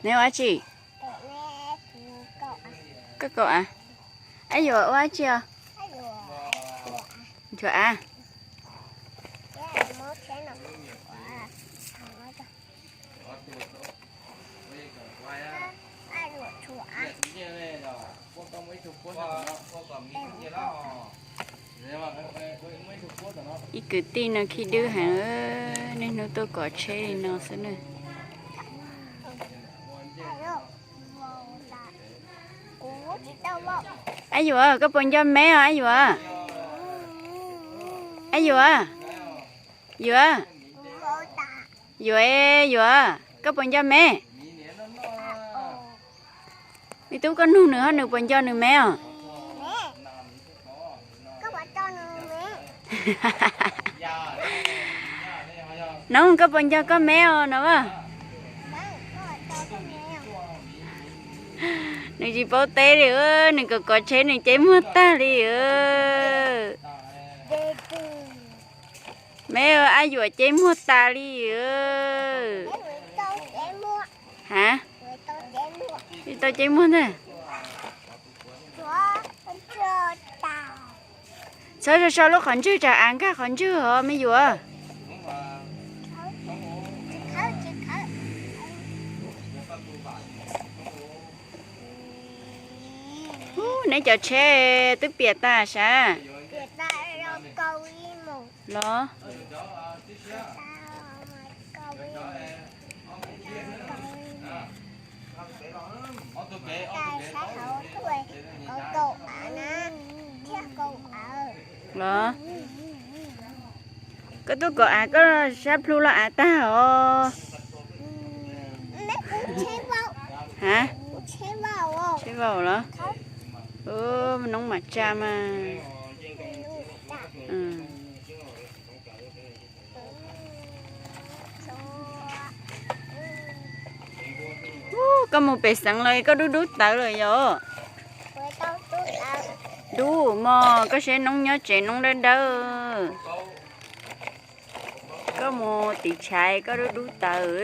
Neb ua dab tsi? Koj kaum av. Ab yuam ua dab tsi os? Nchuav av. Ib kwv tij no khib dwb heev, niaj hnub tuaj kov tsheb li no xwb na. Ab yuam, koj puas nco me os ab yuam? Ab yuam, yuam, yuam, yuam, koj puas nco me? Me tub, koj nug nws ho nws puas nco nws me os? Noog, koj puas nco koj me os no? Nws tsis paub teb li, nws kom kov tsheb nws ceb muag tag li. Me, ab yuam ceb muag tas li. Ha, tsis tau ceb muag ntag. Txhob so so lub qhov ntswg, tsam av nkag qhov ntswg os me yuam. Ub, neb cov tsheb twb piam tas sav los? Los, koj tuaj kov av koj sab plhu los av tag os. Ha, tsheb vau los? Noob mas tsa mas. Ub, koj mus pem xeev los koj dub dub tawv lawm yom? Dub mog, koj saib noob nyob tsev noob dawb dawb. Koj mus tiv tshais koj dub dub tawv.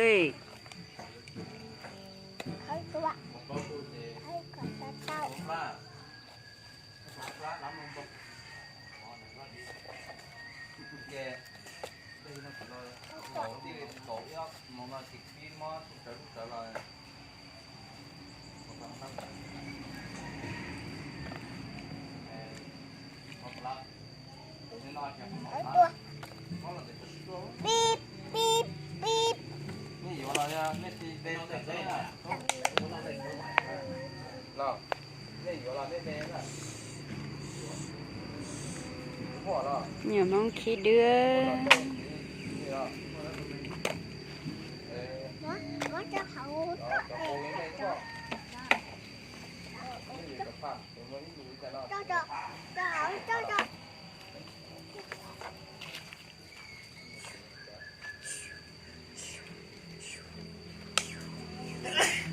Nyuam Hmoob khib dwb.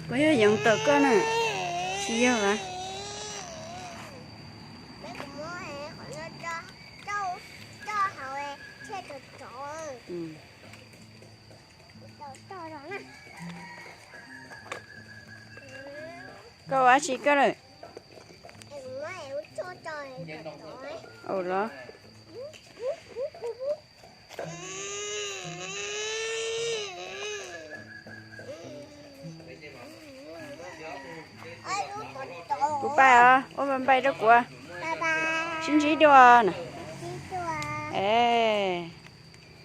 Puas yog yoov tom koj na? Tsis yog as. Koj ua dab tsi koj lawm? Ua los. Kuv pais os, ua npais rau kuv. Sib ntsib dua na. Es.